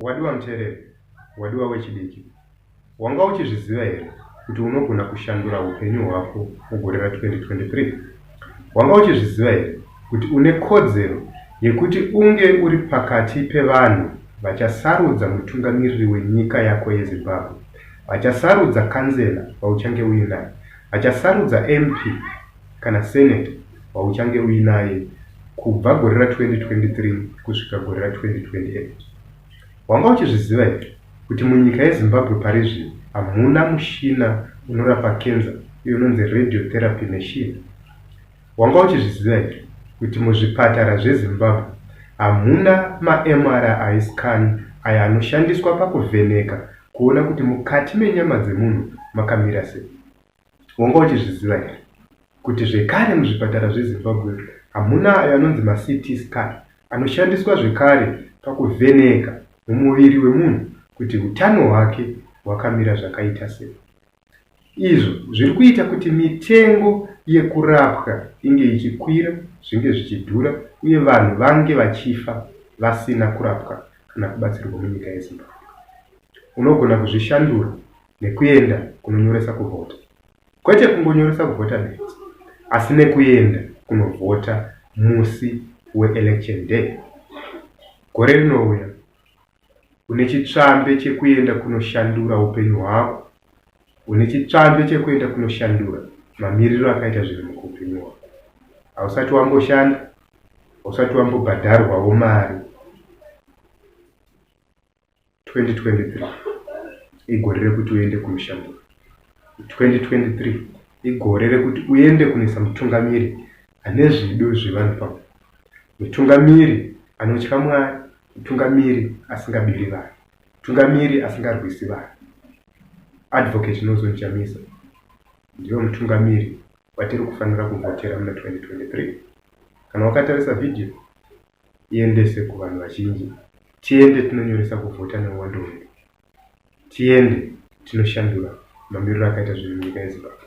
Wadiwa muteereri, wadiwa wechidiki, wanga uchizviziva here kuti unogona kushandura upenyu hwako mugore ra2023? Wanga uchizviziva here kuti une kodzero yekuti unge uri pakati pevanhu vachasarudza mutungamiriri wenyika yako yeZimbabwe, vachasarudza kanzela vauchange uinaye, vachasarudza MP kana senator wauchange uinaye kubva gore ra2023 kusvika gore ra2028? Wanga uchizviziva here kuti munyika yeZimbabwe pari zvino hamuna mushina unorapa kenza uyo unonzi radiotherapy machine? Wanga uchizviziva here kuti muzvipatara zveZimbabwe hamuna maMRI scan aya anoshandiswa pakuvheneka kuona kuti mukati menyama dzemunhu makamira sei? Wanga uchizviziva here kuti zvekare muzvipatara zveZimbabwe hamuna ayo anonzi maCT scan anoshandiswa zvekare pakuvheneka mumuviri wemunhu kuti utano hwake hwakamira zvakaita sei? Izvo zviri kuita kuti mitengo yekurapwa inge ichikwira, zvinge zvichidhura uye vanhu vange vachifa vasina kurapwa kana kubatsirwa munyika yeZimbabwe. Unogona kuzvishandura nekuenda kunonyoresa kuvhota. Kwete kungonyoresa kuvhota bedzi, asi nekuenda kunovhota musi weElection Day. Gore rinouya, une chitsvambe chekuenda kunoshandura upenyu hwako. Une chitsvambe chekuenda kunoshandura mamiriro akaita zvinhu muupenyu hwako. Hausati wamboshanda, hausati wambobhadharwawo mari. 2023 igore rekuti uende kumushanduro. 2023 igore rekuti uende kunoisa mutungamiri ane zvido zvevanhu pamwe. Mutungamiri anotya Mwari, mutungamiri asingabiri vanhu, mutungamiri asingarwisi vanhu. Advocate Nelson Chamisa ndivo mutungamiri watiri kufanira kuvhotera muna 2023. Kana wakatarisa vhidhiyo iendese kuvanhu vazhinji tiende tinonyoresa kuvhota neuwandu hwedu tiende tinoshandura mamiriro akaita zvinhu munyika yeZimbabwe.